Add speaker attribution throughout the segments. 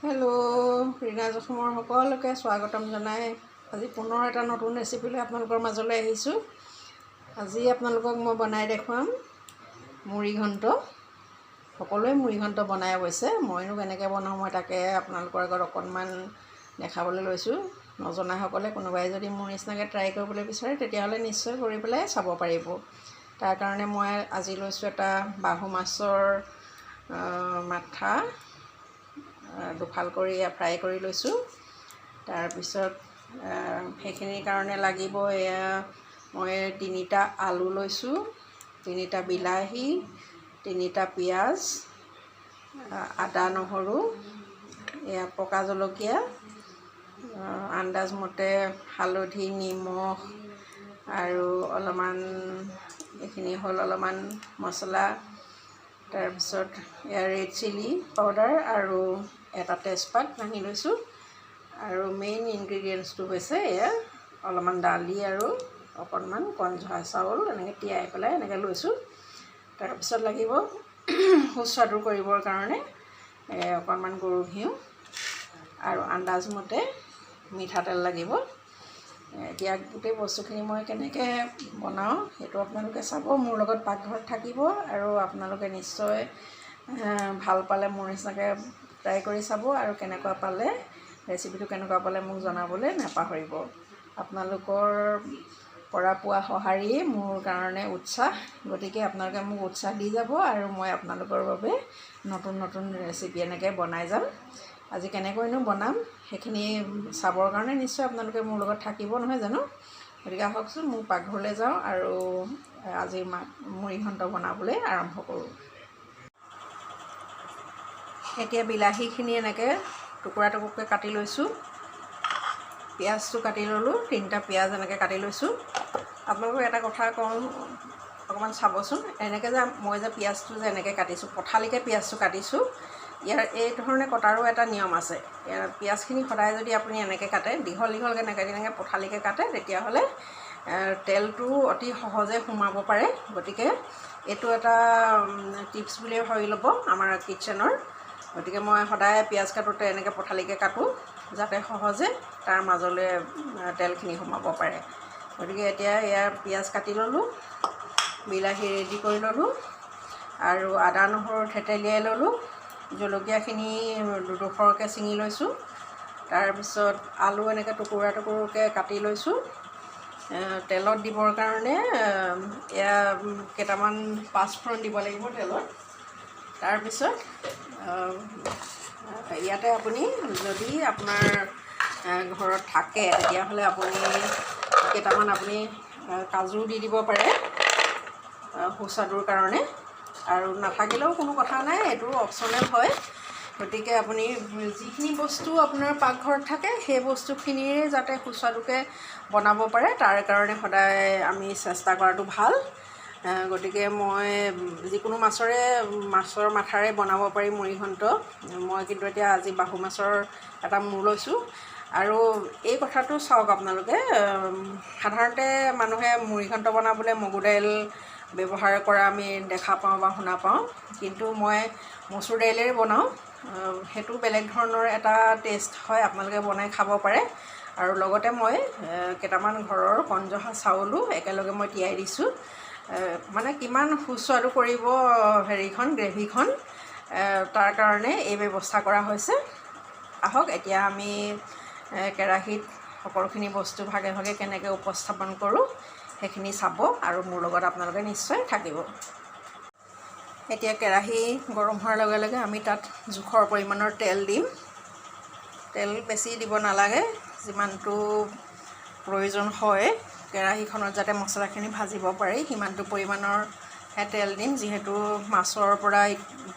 Speaker 1: Hello' ৰীণাজ অসমৰ সকলোকে স্বাগতম জনাই আজি পুনৰ এটা নতুন ৰেচিপি লৈ আপোনালোকৰ মাজলৈ আহিছোঁ। আজি আপোনালোকক মই বনাই দেখুৱাম মুড়িঘণ্ট। সকলোৱে মুড়িঘণ্ট বনাই অৱশ্যে, মইনো কেনেকৈ বনাওঁ মই তাকে আপোনালোকৰ আগত অকণমান দেখাবলৈ লৈছোঁ। নজনাসকলে কোনোবাই যদি মোৰ নিচিনাকৈ ট্ৰাই কৰিবলৈ বিচাৰে তেতিয়াহ'লে নিশ্চয় কৰি পেলাই চাব পাৰিব। তাৰ কাৰণে মই আজি লৈছোঁ এটা বাহু মাছৰ মাথা দুফাল কৰি ফ্ৰাই কৰি লৈছোঁ। তাৰপিছত সেইখিনিৰ কাৰণে লাগিব এয়া মই 3টা আলু লৈছোঁ, 3টা বিলাহী, 3টা পিঁয়াজ, আদা নহৰু, এয়া পকা জলকীয়া, আন্দাজমতে হালধি, নিমখ আৰু অলপমান এইখিনি হ'ল অলপমান মছলা। তাৰপিছত এয়া ৰেড চিলি পাউডাৰ আৰু এটা তেজপাত ভাঙি লৈছোঁ। আৰু মেইন ইনগ্ৰিডিয়েণ্টছটো হৈছে এয়া অলপমান দালি আৰু অকণমান কণজহা চাউল এনেকৈ তিয়াই পেলাই এনেকৈ লৈছোঁ। তাৰপিছত লাগিব সুস্বাদু কৰিবৰ কাৰণে অকণমান গৰু ঘিউ আৰু আন্দাজমতে মিঠাতেল লাগিব। এতিয়া গোটেই বস্তুখিনি মই কেনেকৈ বনাওঁ সেইটো আপোনালোকে চাব, মোৰ লগত পাকঘৰত থাকিব আৰু আপোনালোকে নিশ্চয় ভাল পালে মোৰ নিচিনাকৈ ট্ৰাই কৰি চাব আৰু কেনেকুৱা পালে ৰেচিপিটো কেনেকুৱা পালে মোক জনাবলৈ নাপাহৰিব। আপোনালোকৰ পৰা পোৱা সঁহাৰিয়েই মোৰ কাৰণে উৎসাহ, গতিকে আপোনালোকে মোক উৎসাহ দি যাব আৰু মই আপোনালোকৰ বাবে নতুন নতুন ৰেচিপি এনেকৈ বনাই যাম। আজি কেনেকৈনো বনাম সেইখিনি চাবৰ কাৰণে নিশ্চয় আপোনালোকে মোৰ লগত থাকিব নহয় জানো? গতিকে আহকচোন মোৰ পাকঘৰলৈ যাওঁ আৰু আজি মুড়িঘণ্ট বনাবলৈ আৰম্ভ কৰোঁ। এতিয়া বিলাহীখিনি এনেকৈ টুকুৰা টুকুৰকৈ কাটি লৈছোঁ, পিঁয়াজটো কাটি ল'লোঁ, 3টা পিঁয়াজ এনেকৈ কাটি লৈছোঁ। আপোনালোকক এটা কথা কওঁ, অকণমান চাবচোন, এনেকৈ যে মই যে পিঁয়াজটো যে এনেকৈ কাটিছোঁ, পথালিকৈ পিঁয়াজটো কাটিছোঁ, ইয়াৰ এই ধৰণে কটাৰো এটা নিয়ম আছে। পিঁয়াজখিনি সদায় যদি আপুনি এনেকৈ কাটে, দীঘল দীঘলকৈ নাকাটি এনেকৈ পথালিকৈ কাটে, তেতিয়াহ'লে তেলটো অতি সহজে সোমাব পাৰে। গতিকে এইটো এটা টিপছ বুলিয়ে ভাবি ল'ব আমাৰ কিটচেনৰ। গতিকে মই সদায় পিঁয়াজ কাটোঁতে এনেকৈ পথালিকৈ কাটোঁ যাতে সহজে তাৰ মাজলৈ তেলখিনি সোমাব পাৰে। গতিকে এতিয়া ইয়াৰ পিঁয়াজ কাটি ল'লোঁ, বিলাহী ৰেডি কৰি ল'লোঁ আৰু আদা নহৰু থেতেলিয়াই ল'লোঁ, জলকীয়াখিনি দুডোখৰকৈ ছিঙি লৈছোঁ। তাৰপিছত আলু এনেকৈ টুকুৰা টুকুৰকৈ কাটি লৈছোঁ। তেলত দিবৰ কাৰণে এয়া কেইটামান পাঁচফোৰণ দিব লাগিব তেলত। তাৰপিছত ইয়াতে আপুনি যদি আপোনাৰ ঘৰত থাকে তেতিয়াহ'লে আপুনি কেইটামান আপুনি কাজু দি দিব পাৰে সুস্বাদুৰ কাৰণে, আৰু নাথাকিলেও কোনো কথা নাই, এইটো অপশ্যনেল হয়। গতিকে আপুনি যিখিনি বস্তু আপোনাৰ পাকঘৰত থাকে সেই বস্তুখিনিৰে যাতে সুস্বাদুকৈ বনাব পাৰে তাৰ কাৰণে সদায় আমি চেষ্টা কৰাটো ভাল। গতিকে মই যিকোনো মাছৰে মাছৰ মাথাৰে বনাব পাৰি মুড়িঘণ্ট। মই কিন্তু এতিয়া আজি বাহু মাছৰ এটা মূৰ লৈছোঁ। আৰু এই কথাটো চাওক আপোনালোকে, সাধাৰণতে মানুহে মুড়িঘণ্ট বনাবলৈ মগু দাইল ব্যৱহাৰ কৰা আমি দেখা পাওঁ বা শুনা পাওঁ, কিন্তু মই মচুৰ দাইলেৰে বনাওঁ। সেইটো বেলেগ ধৰণৰ এটা টেষ্ট হয়, আপোনালোকে বনাই খাব পাৰে। আৰু লগতে মই কেইটামান ঘৰৰ কণজহা চাউলো একেলগে মই তিয়াই দিছোঁ। মানে কিমান সুস্বাদু কৰিব হেৰিখন গ্ৰেভিখন, তাৰ কাৰণে এই ব্যৱস্থা কৰা হৈছে। আহক এতিয়া আমি কেৰাহীত সকলোখিনি বস্তু ভাগে ভাগে কেনেকৈ উপস্থাপন কৰোঁ সেইখিনি চাব আৰু মোৰ লগত আপোনালোকে নিশ্চয় থাকিব। এতিয়া কেৰাহী গৰম হোৱাৰ লগে লগে আমি তাত জোখৰ পৰিমাণৰ তেল দিম। তেল বেছি দিব নালাগে, যিমানটো প্ৰয়োজন হয় কেৰাহীখনত যাতে মছলাখিনি ভাজিব পাৰি সিমানটো পৰিমাণৰহে তেল দিম, যিহেতু মাছৰ পৰা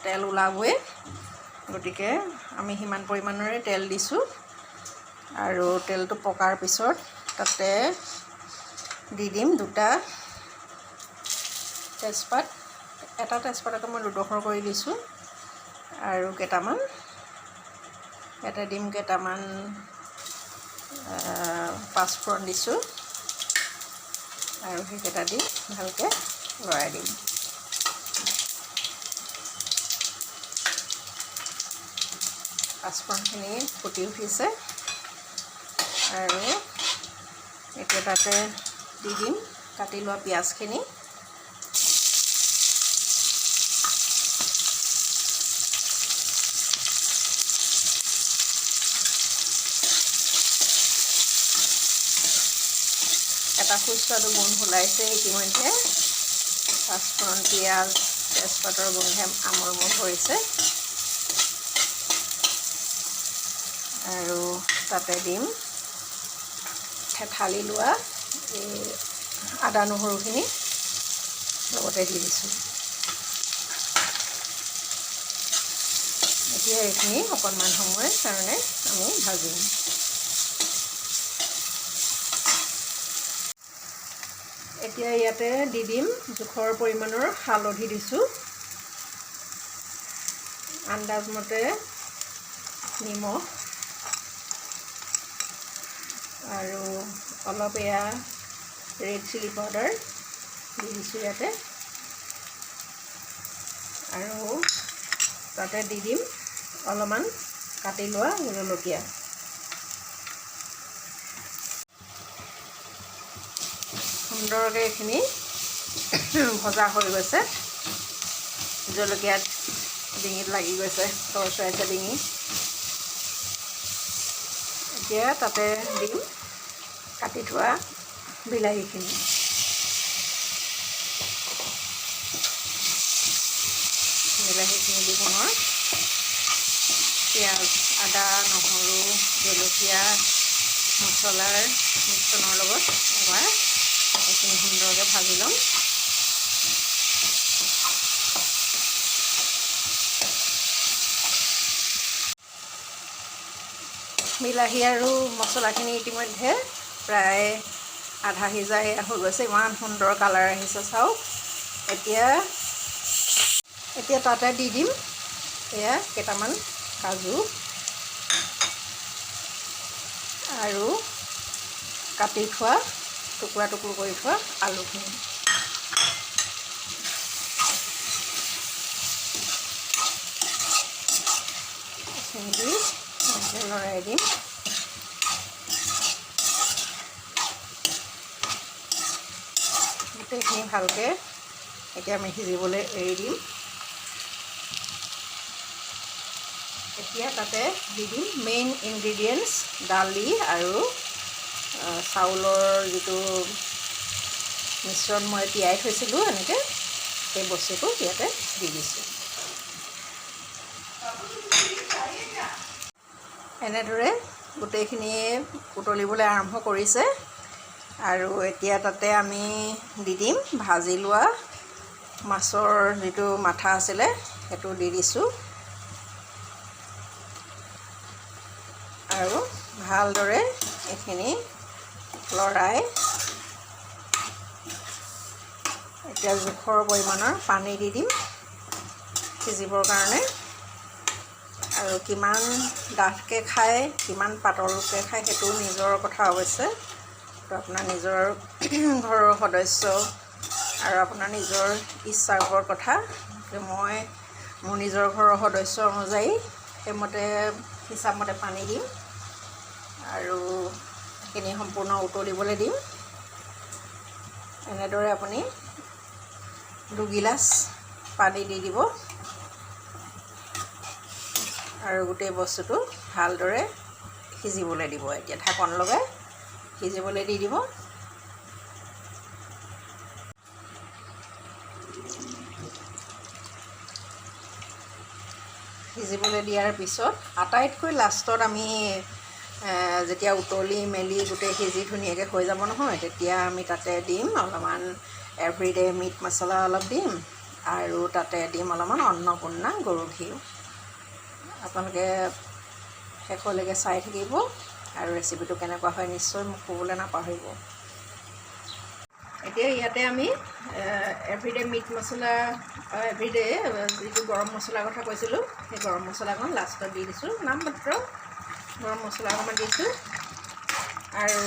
Speaker 1: তেল ওলাবই, গতিকে আমি সিমান পৰিমাণৰে তেল দিছোঁ। আৰু তেলটো পকাৰ পিছত তাতে দি দিম 2টা তেজপাত, এটা তেজপাতকে মই দুডোখৰ কৰি দিছোঁ, আৰু কেইটামান ইয়াতে দিম, কেইটামান পাঁচফোৰণ দিছোঁ আৰু সেইকেইটা দি ভালকৈ লৰাই দিম। পাঁচফোৰণখিনি ফুটি উঠিছে আৰু এতিয়া তাতে দি দিম কাটি লোৱা পিঁয়াজখিনি। এটা সুস্বাদু গোন্ধ ওলাইছে ইতিমধ্যে। পাঁচফোৰণ, পিঁয়াজ, তেজপাতৰ গোন্ধে আমোলমোল কৰিছে। আৰু তাতে দিম থেথালি লোৱা এই আদা নহৰুখিনি লগতে দি দিছোঁ। এতিয়া এইখিনি অকণমান সময়ৰ কাৰণে আমি ভাজিম। এতিয়া ইয়াতে দি দিম জোখৰ পৰিমাণৰ হালধি দিছোঁ, আন্দাজমতে নিমখ আৰু অলপ এয়া ৰেড চিলি পাউডাৰ দি দিছোঁ ইয়াতে। আৰু তাতে দি দিম অলপমান কাটি লোৱা জলকীয়া। সুন্দৰকৈ এইখিনি ভজা হৈ গৈছে। জলকীয়াত ডিঙিত লাগি গৈছে, চৰচৰাইছে ডিঙি। এতিয়া তাতে দিম কাটি থোৱা বিলাহীখিনি। বিলাহীখিনি দি পুনৰ পিঁয়াজ, আদা, নহৰু, জলকীয়া, মছলাৰ মিশ্ৰণৰ লগত এবাৰ এইখিনি সুন্দৰকৈ ভাজি ল'ম। বিলাহী আৰু মছলাখিনি ইতিমধ্যে প্ৰায় আধা সিজা হৈ গৈছে। ইমান সুন্দৰ কালাৰ আহিছে চাওক। এতিয়া এতিয়া তাতে দি দিম এয়া কেইটামান কাজু আৰু কাটি থোৱা টুকুৰা টুকুৰ কৰি থোৱা আলুখিনি। এইখিনি দি লৰাই দিম। গোটেইখিনি ভালকৈ এতিয়া আমি সিজিবলৈ এৰি দিম। এতিয়া তাতে দি দিম মেইন ইনগ্ৰিডিয়েণ্টছ দালি আৰু চাউলৰ যিটো মিশ্ৰণ মই তিয়াই থৈছিলোঁ এনেকৈ, সেই বস্তুটো ইয়াতে দি দিছোঁ। এনেদৰে গোটেইখিনিয়ে উতলিবলৈ আৰম্ভ কৰিছে। আৰু এতিয়া তাতে আমি দি দিম ভাজি লোৱা মাছৰ যিটো মাথা আছিলে সেইটো দি দিছোঁ। আৰু ভালদৰে এইখিনি লৰাই এতিয়া জোখৰ পৰিমাণৰ পানী দি দিম সিজিবৰ কাৰণে। আৰু কিমান ডাঠকৈ খায়, কিমান পাতলকৈ খায় সেইটো নিজৰ কথা অৱশ্যে। তো আপোনাৰ নিজৰ ঘৰৰ সদস্য আৰু আপোনাৰ নিজৰ ইচ্ছাৰ ওপৰত কথা। মই মোৰ নিজৰ ঘৰৰ সদস্য অনুযায়ী সেইমতে হিচাপমতে পানী দিম আৰু সেইখিনি সম্পূৰ্ণ উতলিবলৈ দিম। এনেদৰে আপুনি 2 গিলাচ পানী দি দিব আৰু গোটেই বস্তুটো ভালদৰে সিজিবলৈ দিব। এতিয়া ঢাকন লগাই সিজিবলৈ দি দিব। সিজিবলৈ দিয়াৰ পিছত আটাইতকৈ লাষ্টত আমি যেতিয়া উতলি মেলি গোটেই সিজি ধুনীয়াকৈ হৈ যাব নহয়, তেতিয়া আমি তাতে দিম অলপমান এভৰিডে মিট মছলা অলপ দিম আৰু তাতে দিম অলপমান অন্নপূৰ্ণা গৰু ঘিউ। আপোনালোকে শেষলৈকে চাই থাকিব আৰু ৰেচিপিটো কেনেকুৱা হয় নিশ্চয় মোক ক'বলৈ নাপাহৰিব। এতিয়া ইয়াতে আমি এভৰিডে মিট মছলা, এভৰিডে যিটো গৰম মছলাৰ কথা কৈছিলোঁ, সেই গৰম মছলাকণ লাষ্টত দি দিছোঁ। নামমাত্ৰ গৰম মছলা অকণমান দিছোঁ। আৰু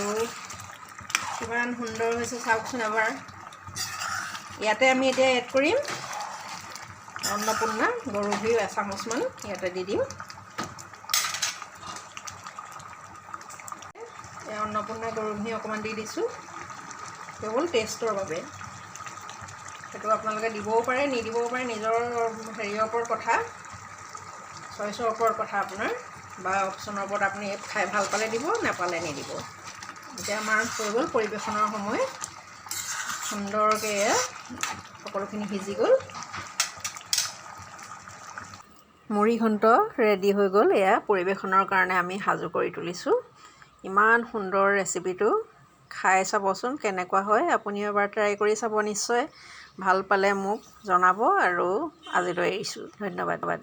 Speaker 1: কিমান সুন্দৰ হৈছে চাওকচোন এবাৰ। ইয়াতে আমি এতিয়া এড কৰিম অন্নপূৰ্ণা গৰু ঘিউ এচামুচমান ইয়াতে দি দিম। অন্নপূৰ্ণা গৰু ঘি অকণমান দি দিছোঁ, কেৱল টেষ্টৰ বাবে। সেইটো আপোনালোকে দিবও পাৰে, নিদিবও পাৰে, নিজৰ হেৰিয়ৰ ওপৰত কথা, চইচৰ ওপৰত কথা আপোনাৰ, বা অপশ্যনৰ ওপৰত। আপুনি খাই ভাল পালে দিব, নাপালে নিদিব। এতিয়া আমাৰ হৈ গ'ল পৰিৱেশনৰ সময়। সুন্দৰকৈ এয়া সকলোখিনি সিজি গ'ল। মুড়ি ঘণ্ট ৰেডি হৈ গ'ল। এয়া পৰিৱেশনৰ কাৰণে আমি সাজু কৰি তুলিছোঁ। ইমান সুন্দৰ ৰেচিপিটো, খাই চাবচোন কেনেকুৱা হয়। আপুনিও এবাৰ ট্ৰাই কৰি চাব নিশ্চয়। ভাল পালে মোক জনাব আৰু আজিলৈ এৰিছোঁ। ধন্যবাদ।